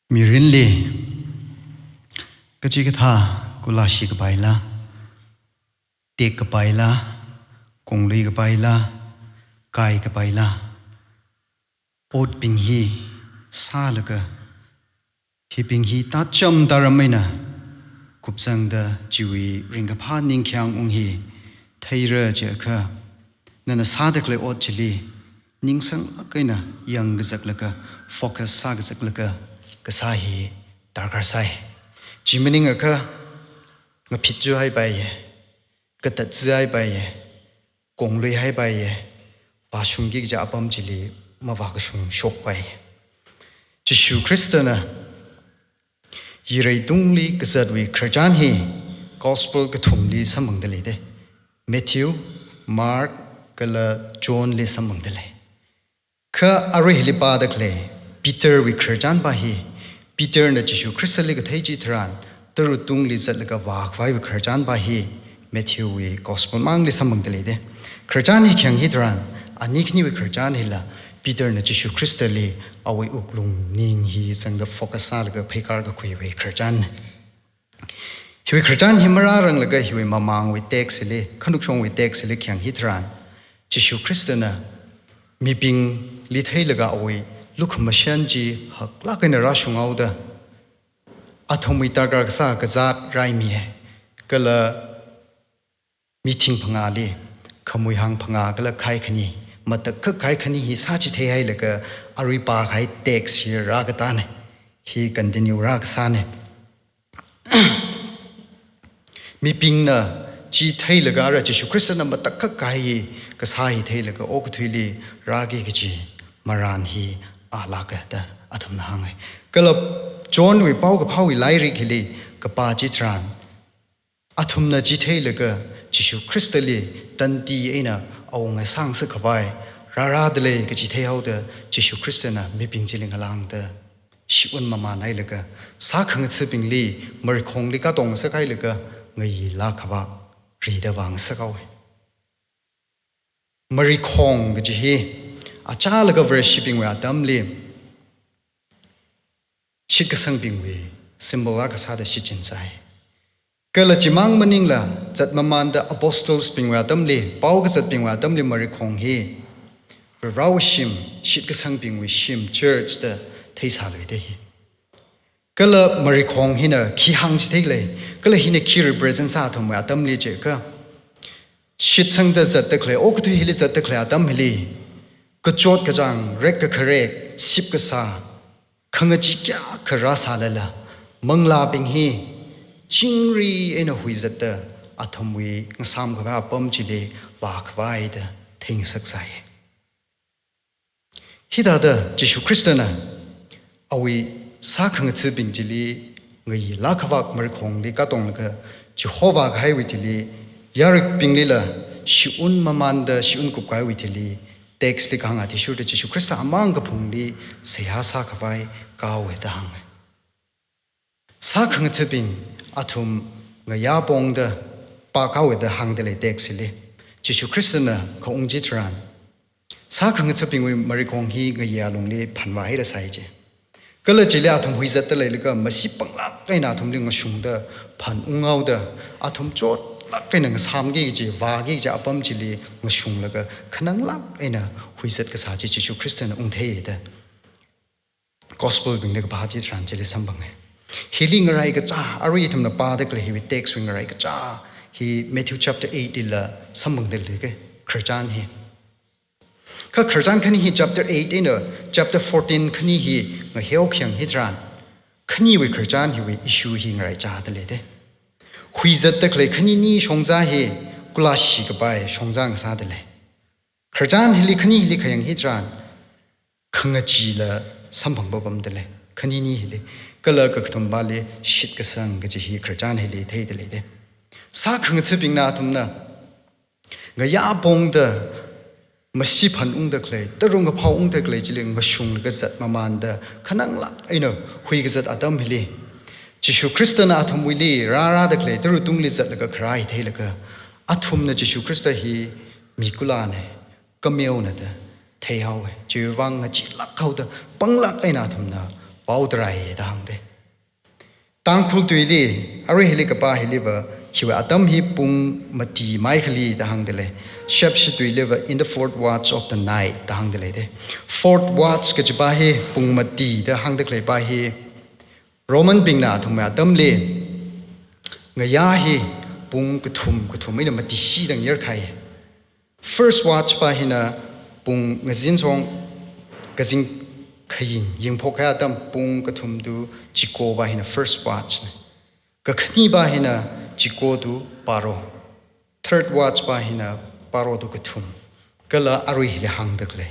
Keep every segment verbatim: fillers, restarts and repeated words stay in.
Mirinli kachikathā kula shikapaila, tekkapaila, konglui kapaila, kaikapaila, otbing hi sālaga, hibing hi tacham taram eina kupsangda chiwui ringkaphā ningkhayang ung hi theira chiakha, nana sāda khalei ot chili ningsanglāk eina yangkazaklaga, focus sākazaklaga kasā hi darkar sai. Chi maningakha ngaphitchu haipaiya, katatchu haipaiya, konglui haipaiya, vāshungki kaja apam chili mavākashung shokpai. Jishu Khristana yireitungli kazatwui khararchan hi Gospel kathumli samphangda leida. Matthew, Mark, kala Johnli samphangda lei. Kha arui hili pāda khalei Peterwui khararchan pa hi, Peterna Jishu Khristali kathei chitharan, tara tungli zatlaga vākhavaiwui khararchan pa hi Matthewwui Gospel mangli samphangda leida. Khararchan hi khayang hitharan, ani khaniwui khararchan hila Peterna Jishu Khristali awui wuklung ning hi zangda focus sālaga pheikar kakhuiwui khararchan. Hiwui khararchan hi marāranglaga hiwui mamangwui text hili, khanukshongwui text hili khayang hitharan, Jishu Khristana mibingli theilaga awui lukhamashan chi haklāk eina rāshunghaoda, athumwui darkar kasā kazāt raimiya, kala meeting phangāli khamui hang phangā kala khai khani, matakhak khai khani hi sāchithei hailaga arui pākahai text hi rākatāna. Hi continue rākasāna. Mibingna chi theilaga ara Jishu Khristana matakhak kahai hi kasā hi theilaga okathuili rāki kachi marān hi alāka da athumna hānga. Kala Johnwui paokaphāwui lairik hili kapā chitharan, athumna chi theilaga Jishu Khristali tandi eina awunga sāngasakkhavai rārāda lei kachi theihaoda Jishu Khristana mibing chili ngalāngda, shi-un mamān hailaga, sākhangathabingli marikhongli katongngasak hailaga ngayilāk khavā rida vāngasak haowa. Marikhong kaji hi achālakha Vareshibingwui atamli shitkasangbingwui symbol akha sāda shichin sai. Kala chimang maningla zatmamānda apostles bingwui atamli, paokazatbingwui atamli marikhong hi Varewui shim, shitkasangbingwui shim, church da theisāluida hi. Kala marikhong hina khi hāngchithei lei, kala hina khi represent sā athumwui atamli jiakha, shitsangda zatda khalei, okathui hili zatda khalei atam hili, kachot kachāng, rek kakharek, sip kasā, khangachee kayākha rāsālala, manglābing hi chingri eina huizatda athumwui ngasāmkhavai apam chili vākhavai da theingasak sai. Hithāda Jishu Khristana awui sākhangathabing chili ngayilāk khavā marikhongli katonglaga Jehovah kahaiwui thili, yarikbinglila shi-un mamānda shi-un kupkahaiwui thili, text li kahāng athishurda Jishu Khrista amang kaphungli seihā sākhavai kahaowa da hānga. Sākhangathabing athum ngayā pongda pākahaowa da hāngda lei text li. Jishu Khristana khaung chitharan, sākhangathabingwui marikhong hi ngayi alungli phanvā hairasai ji. Kala chili athum huizatda leilaga masi panglāk eina athumli ngashungda phanunghaoda, athum chotlāk eina ngasāmki kaji, vāki kaji apam chili ngashunglaga khananglāk eina huizat kasā chi Jishu Khristana ungthei da Gospel bingli kapā chitharan chili samphanga. Hili ngaraikacha, arui ithumna pāda khalei hiwui text wui ngaraikacha hi Matthew chapter eight lila samphangda leika, khararchan hi. Kha khararchan khani hi chapter eight eina chapter fourteen khani hi ngaheo khayang hitharan, khaniwui khararchan hiwui issue hi ngaraichada leida. Huizatda khalei khanini shongza hi kula shikapai shongza ngasāda lei. Khararchan hili khani hili khayang hitharan, khangacheela samphang papamda lei, khanini hili, kala kakathumpali shitkasang kaji hi khararchan hili theida leida. Sākhangathabingna athumna ngayā pongda masi phanungda khalei, tarung kaphao ungda khalei chili ngashunglaga zatmamānda khananglāk eina huikazat atam hili, Jishu Khristana athumwuili rārāda khalei tara tungli zatlaga kharā hi theilaga, athumna Jishu Khrista hi mi kulāna, kameona da theihaowa. Chiwuivang ngacheelāk haoda panglāk eina athumna pao tarāi da hāngde. Tangkhul tuili, arui hili kapā hiliva, hiwui atam hi pung mati maikhali da hāngda lei. Shepshi tuiliva, in the fourth watch of the night da hāngda leide. Fourth watch kachi pā hi, pung mati da hāngda khalei pā hi, Roman bingna athumwui atamli, ngayā hi pung kathum, kathum eina mati shida ngayarkhai. First watch pā hina pung ngazin shong kazing khaying yingphok kahai atam pung kathum to chiko pā hina first watch na. Kakhani pā hina chiko to paro. Third watch pā hina paro to kathum. Kala arui hili hāngda khalei.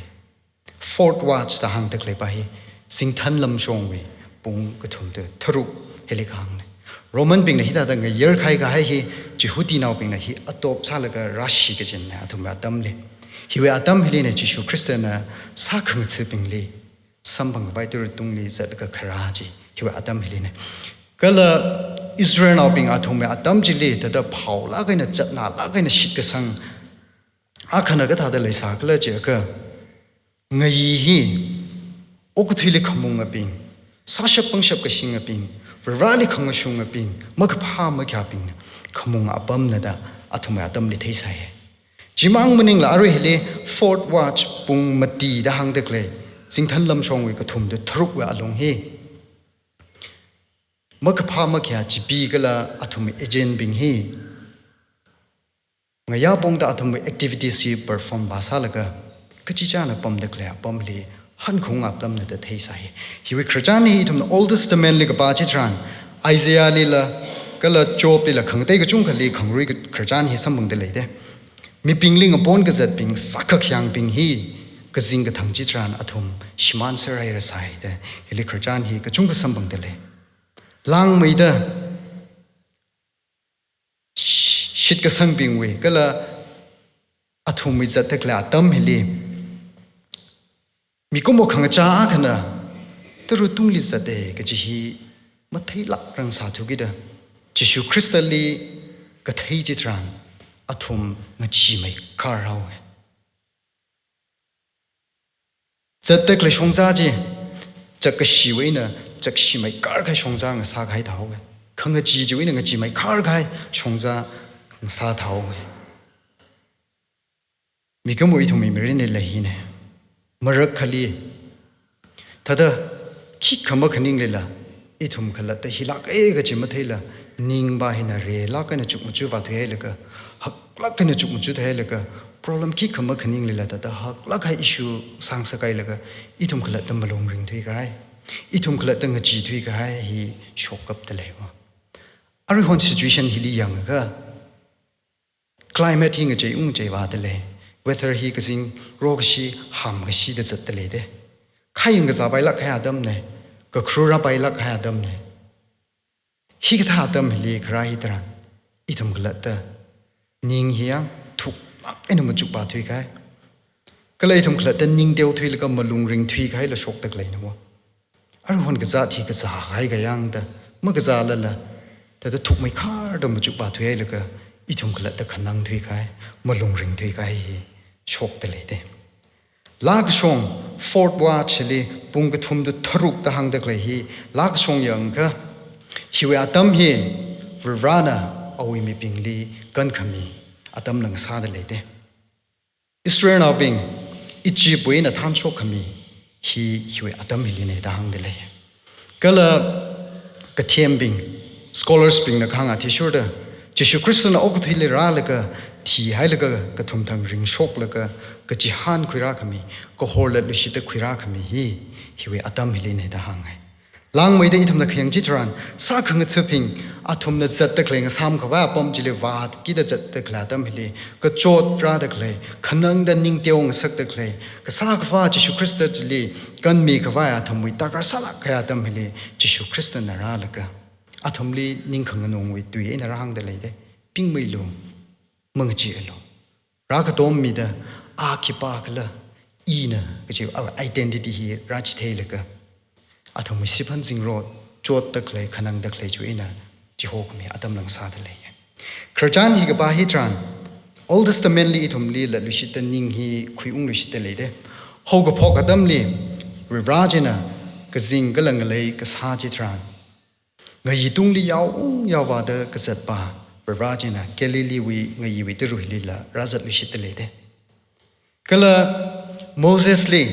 Fourth watch da hāngda khalei pā hi, zingthan lamshongwui pung kathum to tharuk hili kahāngna. Roman bingna hithāda ngayarkhai kahai hi, Jihudinaobingna hi adopt sālaga rāshi kachinna athumwui atamli. Hiwui atam hilina Jishu Khristana sākhangathabingli samphang khavai tara tungli zatlaga kharā chi, hiwui atam hilina. Kala Israelnaobing athumwui atam chili, thāda phaolāk eina, chatnalāk eina shitkasang akhana kathāda leisā khala chiakha, ngayi hi okathuili khamungabing, sāshap pangshap kashingabing, Vareli khangashungabing, makaphā makhayābingna khamunga apamna da athumwui atamli theisai. Chimang maningla arui hili fourth watch pung mati da hāngda khalei, zingthan lamshongwui kathum to tharukwui alung hi, makaphā makhayā chipi kala athumwui agent bing hi, ngayā pongda athumwui activities hi perform vāsālaga, kachichāna pamda khalei apamli hankhaung apamna da theisai. Hiwui khararchan hi ithumna Old Testament li kapā chitharan, Isaiah lila, kala Job lila, khangatei kachungkhali khangarui khararchan hi samphangda leide. Mibingli ngapon kazatbing, sākhakhayāngbing hi, kazing kathang chitharan athum shimānser hairasai da, hili khararchan hi kachungkha samphangda lei. Langmeida, sh-, shitkasangbingwui, kala athumwui zatda khalei atam hili, mikumo khangachā akhana tara tungli zate kachi hi matheilāk rāngasāthukida, Jishu Khristali kathei chitharan athum ngacheemeikhar haowe. Zatda khalei shongza chi, chakkashiwui eina chakshimeikar kahai shongza ngasā kahai thāhaowe. Khangachee chiwui eina ngacheemeikar kahai shongza ngasā thāhaowe. Mikumo ithumwui mirinli hina. Marakhali, thāda khikha makhaninglila, ithum khalatta hilāke kachi matheila, ning pā hina relāk eina chukmajā vāthuihailaga, haklāk eina chukmajā thuihailaga, problem khikha makhaninglila thāda haklāk kahai issue sāngasakailaga, ithum khalatta malung ringthuikahai, ithum khalatta ngacheethuikahai hi shokkapta leiva. Aruihon situation hili yangakha, climate hi ngachei ungchei vāda lei. Weather hi kazing rokashi, hamkashida zatda leide. Khayang kazā pailāk kahai atamna, kakharu rāpailāk kahai atamna. Hikathā atam hili kharā hitharan, ithum khalatta ning hi yang thuklāk eina machuk vāthuikahai, kala ithum khalatta ning teothuilaga malung ringthuikahaila shokda leina va. Aruihon kazāt hi kazākahai kayāngda, makazālala, thāda thukmeikharda machuk vāthuihailaga, ithum khalatta khanangthuikahai, malung ringthuikahai hi shokda leide. Laa kashong, fourth watch li pung kathum to tharuk da hāngda khalei hi, laa kashong yangakha, hiwui atam hi, Varena awui mibingli kankhami atamla ngasāda leide. Israelnaobing Egyptwui eina thanshokkhami hi, hiwui atam hilina da hāngda lei. Kala kathembing, scholars bingna kahāng athishurda, Jishu Khristana okathuili rālaga, thihailaga, kathumthang ringshoklaga, kachihān khuirākhami, kahor latluishitta khuirākhami hi, hiwui atam hilina da hānghai. Langmeida ithumna khayang chitharan, sākhangathabing, athumna zatda khalei ngasām khavai apam chili vātkida zatda khalei atam hili, kachot rāda khalei, khanangda ning teongasakda khalei, kasā akhava Jishu Khrista chili kanmi khavai athumwui darkar sālāk kahai atam hili, Jishu Khristana rālaga, athumli ning khanganungwui tui eina rāhāngda leide, pingmeilu, mangacheealu. Rākatommida, a khipākhala, ina, kachi, a identity hi rāchitheilaga, athumwui siphan zingrot, chotda khalei, khanangda khalei chiwui eina chihokhami atamla ngasāda lei. Khararchan hi kapā hitharan, Old Testament li ithumli latluishitta ning hi khuiungluishitta leide. Haokaphok atamli, Vare china, kazing kala ngalei kasā chitharan, ngayi tungli yaoung yaovāda kazatpa Varivara china Galileewui ngayiwui tara hilila rāzatluishitda leide. Kala Mosesli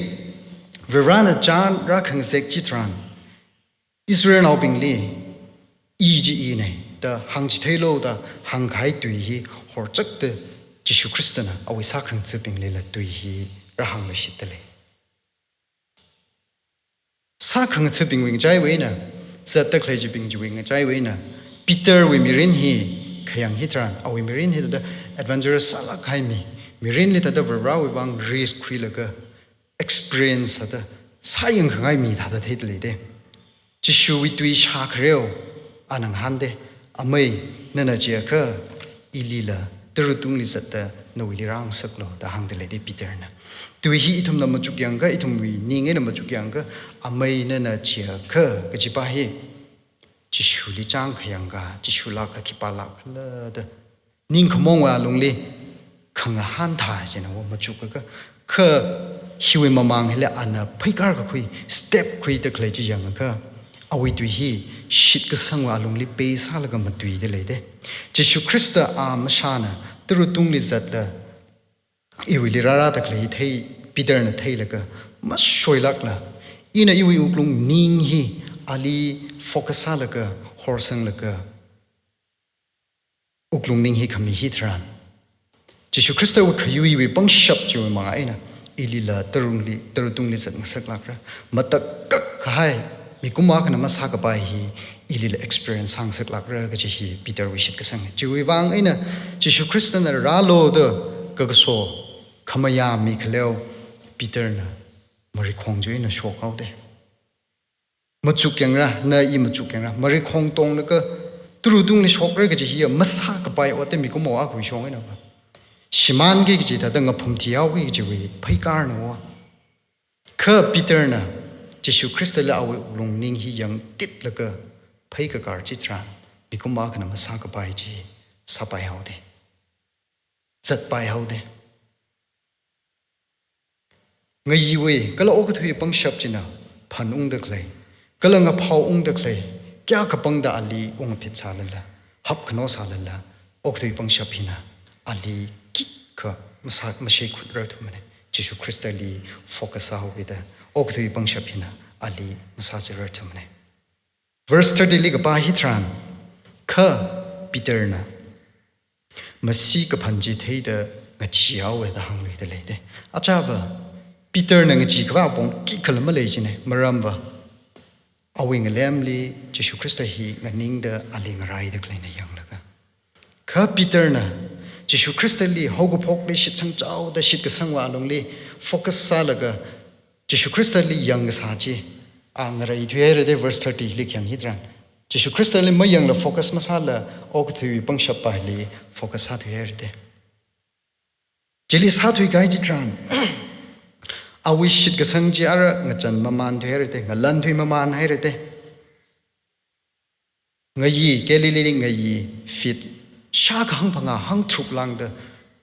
Varivarana chān rākhangazek chitharan, Israelnaobingli, "I chi ina," da hāngchitheilu da hāngkahai tui hi horchakta Jishu Khristana awui sākhangathabinglila tui hi rāhāngluishitda lei. Sākhangathabingwui ngachaiwui eina, zatda khalei chibing chiwui ngachaiwui eina, Peterwui mirin hi khayang hitharan, awui mirin hi thāda adventurous sālāk kahai mi, mirinli thāda Varivarawui vang risk khuilaga experience thāda sāyangkhangai mi thāda theida leide. Jishuwui tui shākhareo ana ngahānde, "Amei, nana chiakha ilila tara tungli zatda nawuili rāngasaklu," da hāngda leide Peterna. Tui hi ithumna machukyangakha, ithumwui ning eina machukyangakha, "Amei, nana chiakha," kajipa hi Jishuli chāngkhayangka, Jishu lākka khipālāk khala da ningkhamongwui alungli khangahān thā china va machukakha, kha hiwui mamang hili ana pheikar kakhui, step khuida khalei chi yangakha, awui tui hi shitkasangwui alungli pei sālaga matuida leide. Jishu Khrista a mashāna tara tungli zatda iwuili rārāda khalei thei, Peterna theilaga mashoilākla, ina iwui wuklung ning hi ali focus sālaga, horsanglaga, wuklung ning hi khami hitharan, Jishu Khristawui khayuiwui pangshap chiwui manga eina ilila tara tungli, tara tungli zatngasaklākra, matakkak kahai, mikumo akhana masākapai hi ilila experience sāngasaklākra kaji hi Peterwui shitkasang. Chiwui vang eina Jishu Khristana rālu da kakaso khamayā mikhaleo Peterna marikhong chi eina shokhaode. Machukyangra, na i machukyangra, marikhong tonglaga tara tungli shokra kaji hiya masākapai ot te mikumo akhawui shong eina va. Shimānki kaji thāda ngaphum thihaoki kajiwui pheikarna va. Kha Peterna Jishu Khristali awui wuklung ning hi yangtitlaga pheikakar chitharan, mikumo akhana masākapai chi sāpaihaode. Zatpaihaode. Ngayiwui kala okathuiwui pangshap china phanungda khalei, kala ngaphaoungda khalei, kayākha pangda ali ungphit sālala, hapkhano sālala, okathuiwui pangshap hina ali khikha masā, masheikhut rarthumane. Jishu Khristali focus sāhaokida, okathuiwui pangshap hina ali masāzat rarthumane. Verse thirty li kapā hitharan, kha Peterna masi kaphan chi theida ngacheehaowe da hāngluida leide. Achava, Peterna ngacheekhavai apong khikhala malei chine, maramva awui ngalemli Jishu Khrista hi nganingda ali ngaraida khaleina yanglaga. Kha Peterna Jishu Khristali haokaphokli shitsang chaoda shitkasangwui alungli focus sālaga Jishu Khristali yangkasā chi a ngarai thuihairade, verse thirty li khayang hitharan. Jishu Khristali mayangla focus masāla okathuiwui pangshap paili focus sāthuihairade. Chili sāthuikahai chitharan, awui shitkasang chi ara ngachan mamānthuihairade, ngalānthui mamānhairade. Ngayi, Galilee ngayi, feet shākha hangphangā hangtharuk lāngda,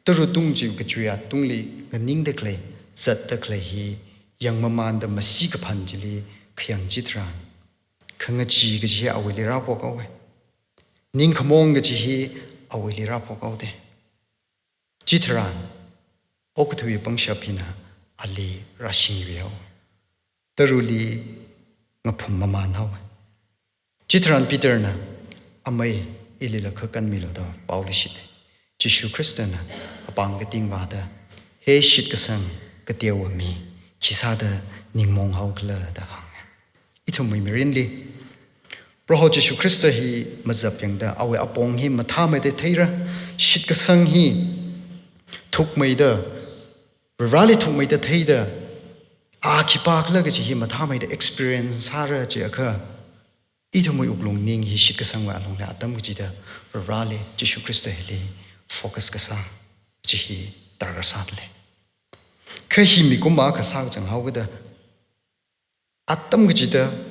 tara tung chi kachuiya tungli nganingda khalei, zatda khalei hi yangmamānda masi kaphan chili khayang chitharan, khangachee kaji hi awuili rāphokhaowe. Ningkhamong kaji hi awuili rāphokhaode. Chitharan, okathuiwui pangshap hina ali rāshingvihao. Tarali ngaphum mamānhaowe. Chitharan Peterna, "Amei, ilila khakanmilu," da paoluishite. Jishu Khristana apāng kating vāda, "He shitkasang kateowa mi, khisāda ningmonghaokhala?" da hānge. Ithumwui mirinli, Proho Jishu Khrista hi mazapyangda, awui apong hi mathāmeida theira, shitkasang hi thukmeida, Vareli thukmeida theida, a khipākhala kaji hi mathāmeida experience sāra chiakha, ithumwui wuklungning hi shitkasangwui alungli atam kachida Vareli, Jishu Khrista hili focus kasā chi hi darkar sāda lei. Kha hi mikumo akha sākachang haokida, atam kachida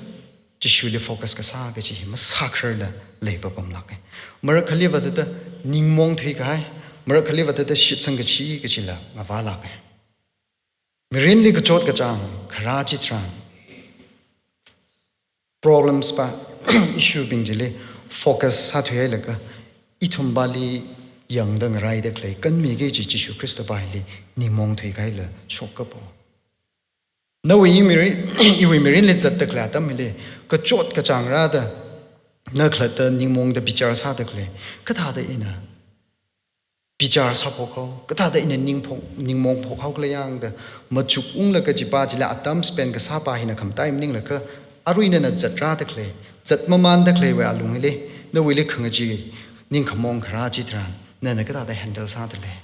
Jishuli focus kasā kaji hi masākhararla leipapamlāke. Marakhali vātata ningmong thuikahai, marakhali vātata shitsang kachi kachila ngavālāke. Mirinli kachot kachāng kharā chitharan, problems pa, issue bing chili focus sāthuihailaga, ithum pali yangda ngaraida khalei kanmiki kaji Jishu Khrista pali ningmaong thuikahaila shokkapo. Nawui mirin, iwui mirinli zatda khalei atam hili, kachot kachāng rāda, na khalatta ningmaongda bichar sāda khalei, kathāda ina bichar sāphokhao, kathāda ina ningphok, ningmaong phokhao khala yangda, machuk unglaga kaji pa chili atam spend kasā pa hina khamataiya maninglaga, arui nana zatra da khalei, zat mamanda khaleiwui alung hili, nawuili khangachee ningkhamaong kharā chitharan, nana kathāda handle sāda lei,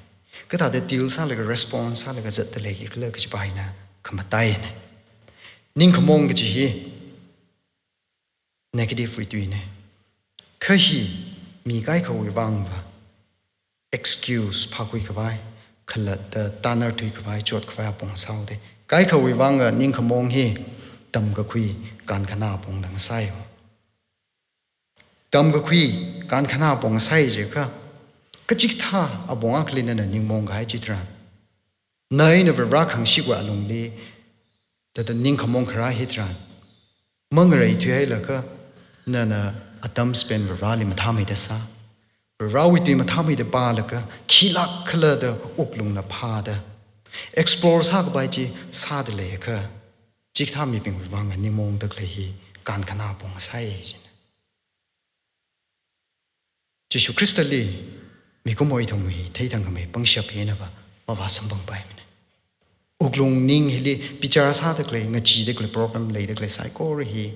kathāda deal sālaga, response sālaga zatda leili khala kaji pa hina khamataiyana. Ningkhamaong kaji hi negative wui tuina. Kha hi mi kaikhawui vangva excuse phākhui khavai, khalatta tanarthui khavai, chot khavai apong sāhaoda. Kaikhawui vanga ningkhamaong hi tamkakhui kankhana apong ngasāya. Tamkakhui kankhana apong sāya jiakha, kachikathā apong akhali nana ningmaong kahai chitharan, na eina Vare khangashikwui alungli, thāda ningkhamaong kharā hitharan, mangareithuihailaga, nana atam spend Vareli mathāmeida sā, Varewui tui mathāmeida pālaga, khilāk khala da wuklungna phāda, explore sākapai chi sāda leiakha, chikathā mibingwui vanga ningmaongda khalei hi kankhana apong sāya jina. Jishu Khristali mikumo ithumwui theithangkhamei pangshap hinava mavāsamphangpaimana. Wuklung ning hili bichar sāda khalei, ngacheeda khalei, problem leida khalei saikora hi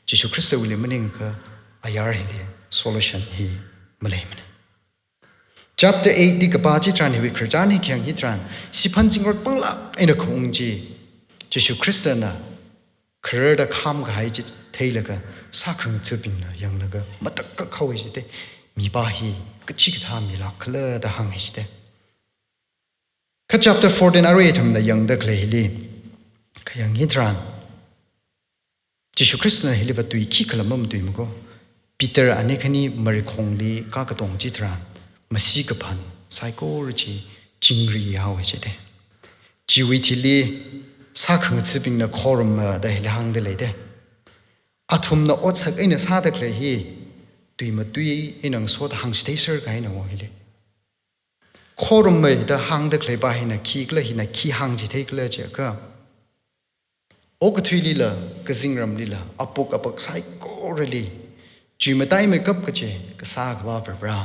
Jishu Khristawuili maningakha ayar hili solution hi maleimana. Chapter eight li kapā chitharan, hiwui khararchan hi khayang hitharan, siphan zingrot panglāk eina khaung chi, Jishu Khristana khararda kham kahai chi theilaga, sākhangathabingna yanglaga matakkak haowa jite, mi pa hi kachikathā milāk khala da hānga jite. Kha chapter fourteen arui ithumna yangda khalei hili khayang hitharan, Jishu Khristana hiliva tui khikhala mamatuimako. Peter ani khani marikhongli kakatong chitharan, masi kaphan saikora chi chingri haowa jite. Chiwui thili sākhangathabingna khorumma da hili hāngda leite. Athumna otsak eina sāda khalei hi, tui matui eina ngasoda hāngchitheisera kahaina wo hili. Khorumma da hāngda khalei pa hina khikhala, hina khi hāngchitheikhala jiakha, okathuilila, kazingramlila, apuk apak saikorali, chuimataimeikap kachi kasā Akhava Vare,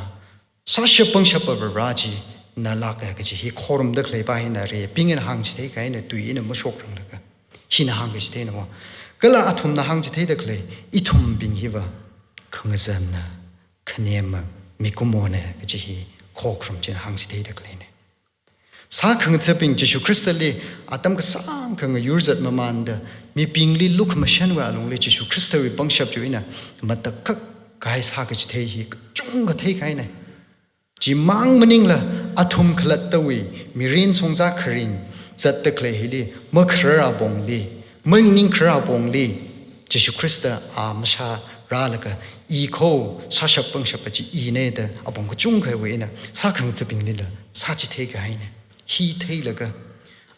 sāshap pangshapa Vare chi nalāka kaji hi khorumda khalei pa hina, reping eina hāngchithei kahaina, tui eina mashokranglaga, hina hāngkachitheina wo. Kala athumna hāngchitheida khalei, ithumbing hiva khangazanna, khanema, mikumona kaji hi khokharum china hāngchitheida khaleina. Sākhangathabing Jishu Khristali atam kasāngkha ngayurzat mamanda, mibingli lukhamashanwui alungli Jishu Khristawui pangshap chiwui eina matakkak kahai sākachithei hi kachungkha theikahaina. Chimang maningla, athum khalattawui mirin songza kharing zatda khalei hili, makharar apongli, maningkharar apongli, Jishu Khrista a mashā rālaga, i kho sāshap pangshapa chi ina da apong kachungkhawui eina sākhangathabinglila sāchithei kahaina. Hi theilaga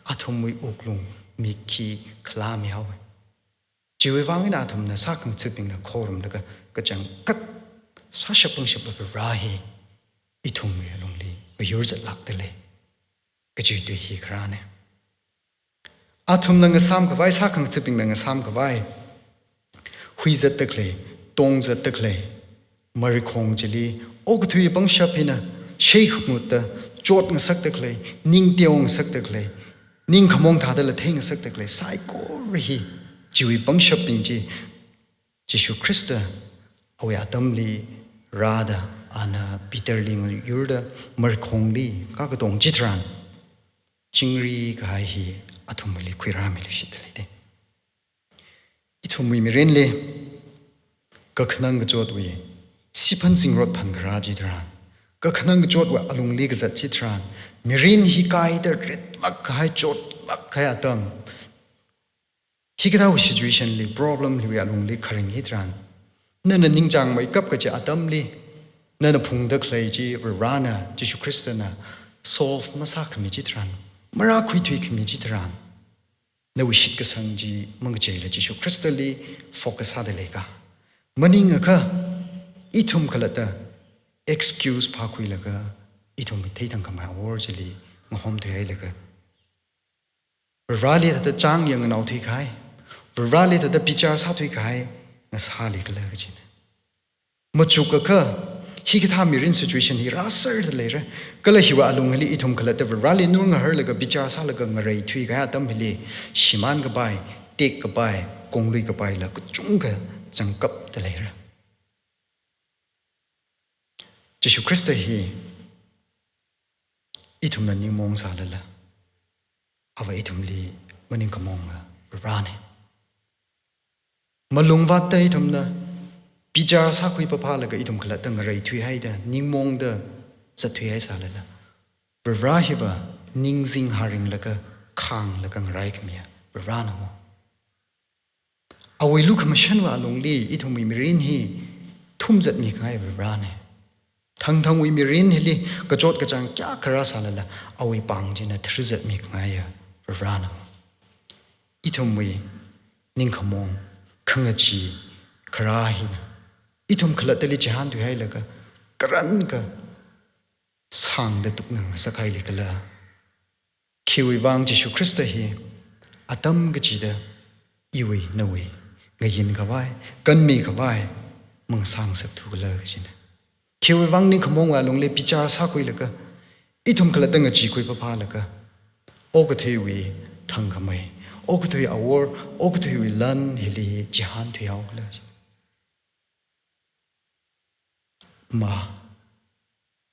athumwui wuklung mik hi khalāmi haowa. Chiwui vang eina athumna sākhangathabingna khorumlaga kachangkhat sāshap pangshapa Vare hi ithumwui alungli ngayurzatlākda lei kaji tui hi kharāna. Athumna ngasām khavai, sākhangathabingna ngasām khavai, huizatda khalei, tongzatda khalei, marikhong chili okathui pangshap hina sheikhangutta, chot ngasakda khalei, ning teo ngasakda khalei, ningkhamaong thādala thei ngasakda khalei saikora hi, chiwui pangshapbing chi, Jishu Khrista awui atamli rāda, ana Peterli ngayurda marikhongli kakatong chitharan, chingri kahai hi athumwuili khuirāmiluishitda leite. Ithumwui mirinli kakhanang kachotwui siphan zingrot phankharā chitharan, kakhanang kachotwui alungli kazat chitharan, mirin hi kaida ritlāk kahai, chotlāk kahai atam, hikathāwui situation li, problem hiwui alungli kharing hitharan, nana ningchāngmeikap kachi atamli, nana phungda khalei chi Varena, Jishu Khristana solve masākhami chitharan, marākhuithuikhami chitharan, nawui shitkasang chi mangacheila Jishu Khristali focus sāda leika. Maningakha, ithum khalatta excuse phākhuilaga, ithum theithang khamei awor chili ngahomthuihailaga, Vareli thāda chāng yangnganaothuikahai, Vareli thāda bichar sāthuikahai ngasāli khala kajina. Machukakha, hikathā mirin situation hi rāserda leira. Kala hiwui alung hili ithum khalatta Vareli nurngaharlaga bichar sālaga ngareithuikahai atam hili, shimānkapai, tekkapai, kongluikapaila kachungkha zangkapda leira. Jishu Khrista hi ithumna ningmaong sālala, ava ithumli maningkhamonga Varena. Malungvātta ithumna bichar sākhui paphalaga ithum khalatta ngareithuihaida, ningmaongda zatthuihai sālala, Vare hiva ningzing haringlaga, khānglaga ngaraikhamiya Varena. Awui lukhamashanwui alungli ithumwui mirin hi thumzatmikhangai Varena. Thangthangwui mirin hili kachot kachāng kayākha rāsālala, awui pāng china tharzatmikhangai Varena. Ithumwui ningkhamong, khangachee, kharā hina ithum khalattali chihānthuihailaga, karanka sāngda tukngasakhaili khala. Khiwuivang Jishu Khrista hi atam kachida iwui nawui ngayinkhavai, kanmikhavai mangasāngasakthu khala kajina. Khiwuivang ningkhamongwui alungli bichar sākhuilaga, ithum khalatta ngacheekhui paphalaga, okathuiwui thangkhamei, okathui awor, okathuiwui lan hili chihānthuihao khala kajina. Ma,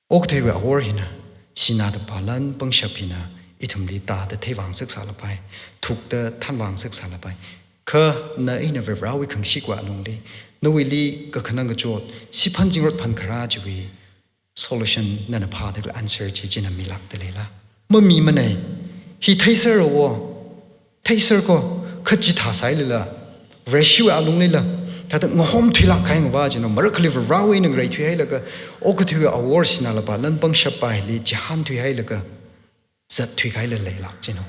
okathuiwui awor hina, sinā da pālan pangshap hina ithumli tāda theivāngasak sālapai, thukda thanvāngasak sālapai. Kha na eina Varewui khangashik alungli, nawuili kakhanang kachot, siphan zingrot phan kharā chiwui solution nana phāda khala, answer chi china milākda leila? Mamimana. Hi theiserra wo. Theiser ko, kha chithā sāilala, Vareshiwui alunglila thāda ngahomthuilāk kahai ngavā china, marakhali Varewui eina ngareithuihailaga, okathuiwui awor sinā da pālan pangshap pā hili chihānthuihailaga, zatthuikahaila leilāk china.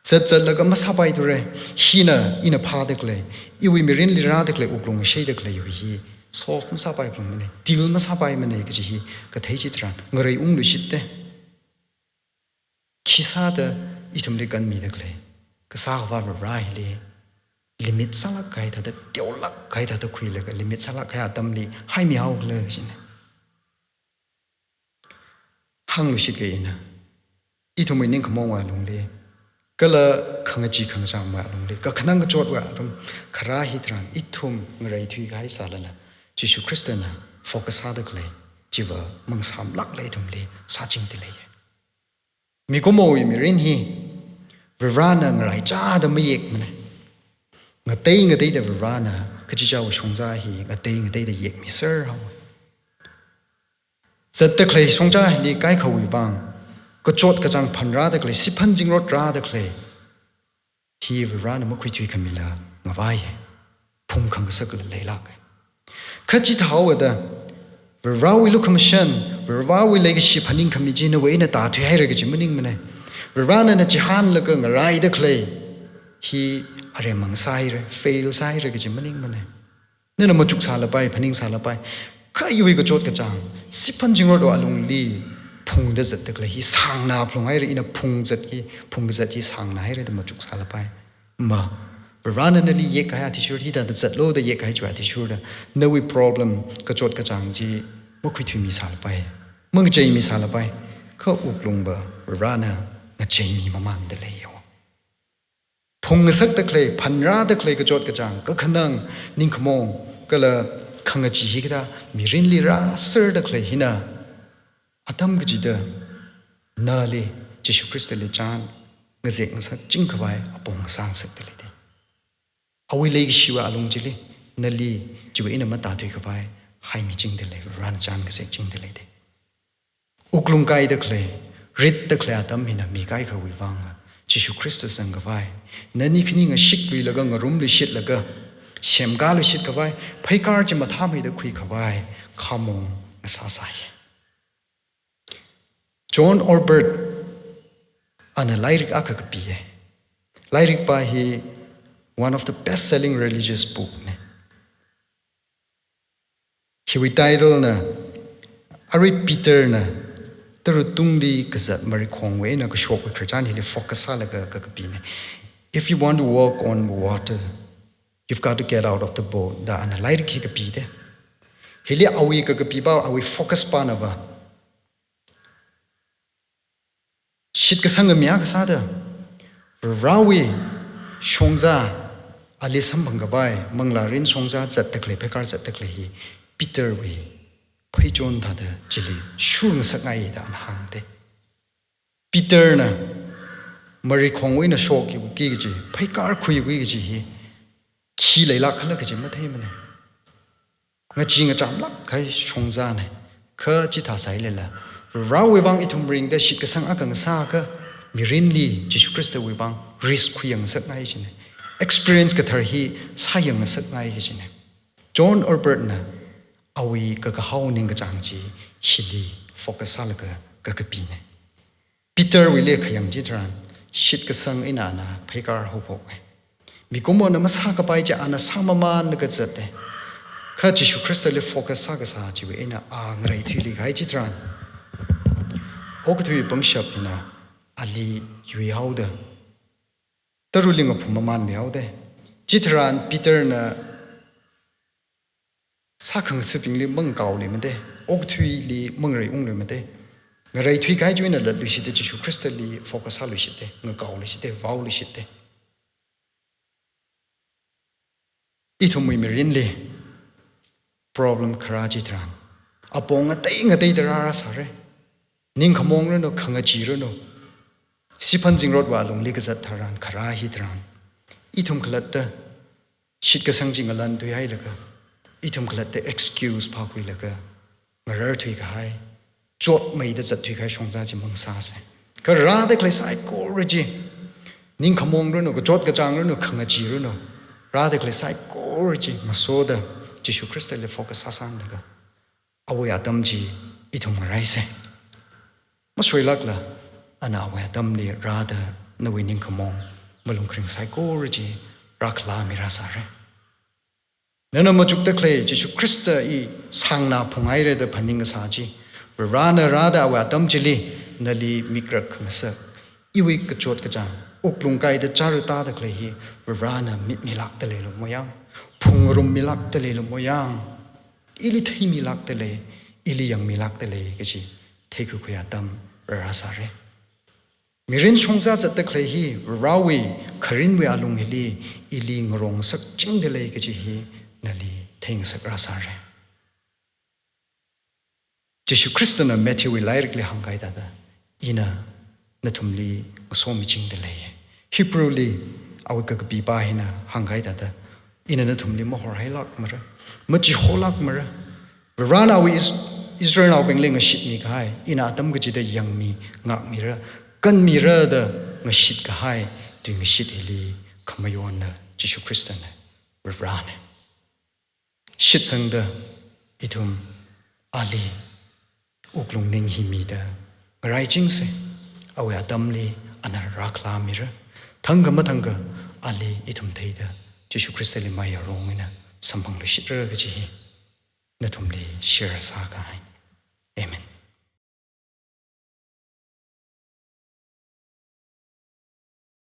Zatzatlaga masāpaithura, hina ina phāda khalei, iwui mirinli rāda khalei, wuklung asheida khalei hi solve masāpaiphungmana, deal masāpaimana kaji hi kathei chitharan ngareiungluishitta. Khisāda ithumli kanmida khalei, kasā akhava Vare hili limit sālāk kahai thāda, teolāk kahai thāda khuilaga, limit sālāk kahai atamli haimihao khala kajina. Hāngluishitke ina, ithumwui ningkhamongwui alungli, kala khangachee khangachāngwui alungli, kakhanang kachotwui alung, kharā hitharan ithum ngareithuikahai sālala, Jishu Khristana focus sāda khalei chiva mangasāmlākla ithumli sāchingda leiya. Mikumowui mirin hi Varena ngaraichāda mayekmana. Ngatei ngateida Varena kachichāwui shongza hi ngatei ngateida yekmiserhaowa. Zatda khalei shongza hili kaikhawui vang, kachot kachāng phanrāda khalei, siphan zingrot rāda khalei hi Varena makhuithuikhamila ngavaiya. Phungkhangasakla leilāka. Kha chithāhaoda, Varewui lukhamashan, Varewui leikashi phaningkhami chi nawui eina tāthuihaira kaji maningmana. Varena na chihānlaga ngaraida khalei hi aremma sāhaira, fail sāhaira kaji maningmana. Nana machuk sālapai, phaning sālapai. Kha iwui kachot kachāng, siphan zingrotwui alungli phungda zatda khalei hi sāngna phalunghaira, ina phungzat hi, phungzat hi sāngna haira da machuk sālapai. Ma, Varena nali yekkahai athishurda, hithāda zatlo da yekkahai chiwui athishurda, nawui problem, kachot kachāng chi makhuithuimi sālapai, mangacheimi sālapai. Kha wuklungva Varena ngacheimi mamānda leiya. Phungngasakda khalei, phanrāda khalei kachot kachāng, kakhanang, ningkhamong, kala khangachee hikathā mirinli rāserda khalei hina, atam kachida nali Jishu Khristali chān ngazek ngasakchingkhavai apong sāngasakda leida. Awui leikashiwui alung chili, nali chiwui eina matāthuikhavai haimichingda lei, Varena chān ngazekchingda leida. Wuklung kaida khalei, ritda khalei atam hina mi kaikhawui vang, Jishu Khrista zangkhavai, nani khani ngashikluilaga, ngarumluishitlaga, semkāluishitkhavai pheikar chi mathāmeida khuikhavai khamong ngasāsai. John Ortberg ana lairik akha kapiya. Lairikpa hi one of the best-selling religious book ne. Hiwui title na, arui Peter na tara tungli kazat marikhongwui eina kashok khararchan hili focus sālaga kakapine. If you want to walk on water, you've got to get out of the boat. Da ana lairik hi kapide. Hili awui kakapipa, awui focus pana va shitkasang mi akha sāda, Varewui shongza, ali samphang kapai, manglārin shongza zatda khalei, pheikar zatda khalei hi, Peterwui pheichon thāda chili shurngasakngai da ana hāngde. Peter na marikhongwui eina shokki kaji, pheikar khuiki kaji hi khi leilāk khala kaji matheimane. Ngachee ngachamlāk kahai shongzane. Kha chithā sāhailala, Varewui vang ithum ringda shitkasang akha ngasā akha, mirinli Jishu Khristawui vang risk khuiyangngasakngai kajine. Experience kathar hi sāyangngasakngai kajine. John Ortberg na awui kakahao ningkachāng chi hili focus sālaga kakapine. Peterwuili khayang chitharan, shitkasang eina ana pheikar haophokne. Mikumona masākapai chi ana sāmamānlaga zate. Kha Jishu Khristali focus sākasā chiwui eina a ngareithuili kahai chitharan, okathui pangshap hina ali yuihaoda, tarali ngaphum mamānmihaode. Chitharan Peter na sākhangathabingli mangakaoluimade, okathuili mangareiungluimade. Ngareithui kahai chiwui eina latluishitde, Jishu Khristali focus sāluishitde, ngakaoluishitde, vaoluishitde. Ithumwui mirinli problem kharā chitharan, apong ngatei ngateida rārāsāre. Ningkhamong ranu, khangachee ranu, siphan zingrotwui alungli kazat tharan kharā hitharan, ithum khalatta shitkasang chi ngalan thuihailaga, ithum khalatta excuse phākhuilaga, ngararthui kahai, chotmeida zatthui kahai shongza chi mangasāse. Kha rāda khalei saikora chi, ningkhamong ranu, kachot kachāng ranu, khangachee ranu, rāda khalei saikora chi ngasoda Jishu Khristali focus sāsanglaga, awui atam chi ithum ngaraise. Masoilākla, ana awui atamli rāda nawui ningkhamong malung kharing saikora chi rākhalā mirāsāre. Nana machukda khalei Jishu Khrista i sāngna phunghaire da phaningngasā chi, Varena rāda awui atam chili nali mikrak khangasak, iwui kachot kachāng, wuklung kaida chara tāda khalei hi Varena mitmilākda leilu moyang, phungngarummilākda leilu moyang, ili theimilākda lei, ili yangmilākda lei kaji theikhuikhui atam rārāsāre. Mirin shongza zatda khalei hi Varewui kharinwui alung hili ili ngarongsakchingda lei kaji hi nali theingasak rāsāre. Jishu Khristana Matthewwui lairikli hāngkahai thāda, ina nathumli ngasomichingda lei. Hebrewli awui kakapipa hina hāngkahai thāda, ina nathumli mahorhailākmara, machiholākmara. Varena awui Is-, Israelnaobingli ngashitmi kahai, ina atam kachida yangmi, ngākmira, kanmira da ngashitkahai tuingashit hili khamayonna Jishu Khristana, Varena. Shitsangda ithum ali wuklung ning hi mida ngaraichingse, awui atamli ana rākhalāmira, thangkha mathangkha ali ithum theida Jishu Khristali maiya rong eina samphangluishitra kaji hi nathumli share sākahai. Amen.